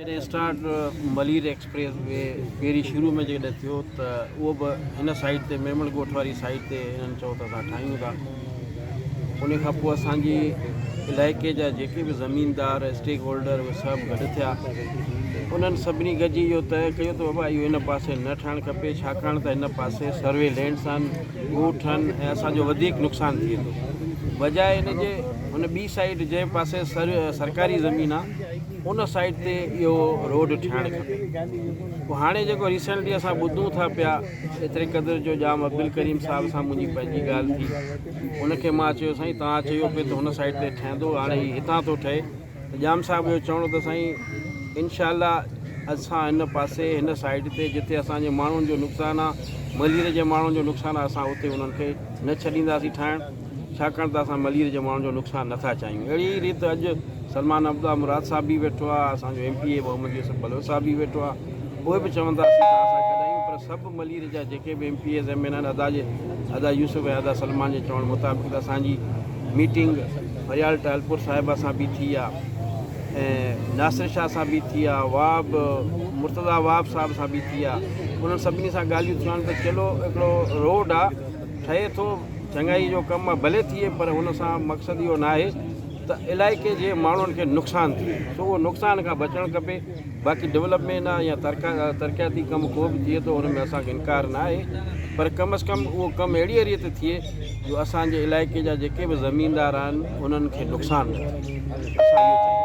جڏهن start Malir express way پهرين شروع ۾ جيڪڏهن ٿيو ته اهو به هن سائيڊ تي ميمڻ ڳوٺ واري سائيڊ تي هنن چيو ته اسان ٺاهيون ٿا ان کان پوء اسانجي علائقي جا جيڪي به زميندار اسٽيڪ هولڊر اهي سڀ گڏ ٿيا انهن سڀني گڏجي اهو طئي ڪيو ته بابا اهو هن پاسي نه ٺهڻ کپي ڇاڪاڻ ته هن پاسي سروي لينڊس آهن ڳوٺ آهن ۽ اسانجو وڌيڪ نقصان ٿي ويندو بجاء ان جي هن ٻي سائيڊ جنهن پاسي سرڪاري زمين آهي ان سائيڊ تي اهو روڊ ٺهڻ کپي. پوء هاڻي جيڪو ريسينٽلي اسان ٻڌون ٿا پيا ايتري قدر جو ڄام عبدالڪريم صاحب سان منهنجي پنهنجي ڳالهه ٿي ان کي مان چيو سائين توهان چيو پئي ته هن سائيڊ تي ٺهندو هاڻي هي هتان ٿو ٺهي ته ڄام صاحب جو چوڻ ته سائين انشاء الله اسان هن پاسي هن سائيڊ تي جتي اسان جي ماڻهن جو نقصان آ ملير جي ماڻهن جو نقصان آ اسان اتي انهن کي نه ڇڏينداسين ٺاهڻ ڇاڪاڻ ته اسان ملير جي ماڻهن جو نقصان نٿا چاهيون. اهڙي ئي ريت اڄ سلمان عبدالله مراد صاحب به ويٺو آهي، اسان جو ايم پي اي محمد يوسف بلوچ صاحب به ويٺو آهي، اهي به چون ٿا اسين توهان سان گڏ آهيون پر سڀ ملير جا جيڪي به M P As M N آهن ادا جي ادا يوسف ۽ ادا سلمان جي چوڻ مطابق ته اسان جي ميٽنگ فريال ٽالپور صاحبه سان به ٿي آهي ۽ ناصر شاهه سان به ٿي آهي وهاب مرتضيٰ وهاب صاحب سان به ٿي آهي انهن سڀني سان ڳالهيون ٿيون آهن ته چلو هڪڙو روڊ آهي ٺهي ٿو چڱائي جو ڪم آ ڀلي ٿئي پر ان سان مقصد اهو ناهي ته علائقي جي ماڻهن کي نقصان ٿئي سو اهو نقصان کان بچڻ کپي باقي ڊولپمينٽ آ يا ترقياتي ڪم ڪو به ٿئي ٿو ان ۾ اسان کي انڪار ناهي پر ڪم از ڪم اهو ڪم اهڙي ريت ٿئي جو اسان جي علائقي جا جيڪي به زميندار آهن انهن کي نقصان نه ٿئي اسان اهو چاهيون ٿا.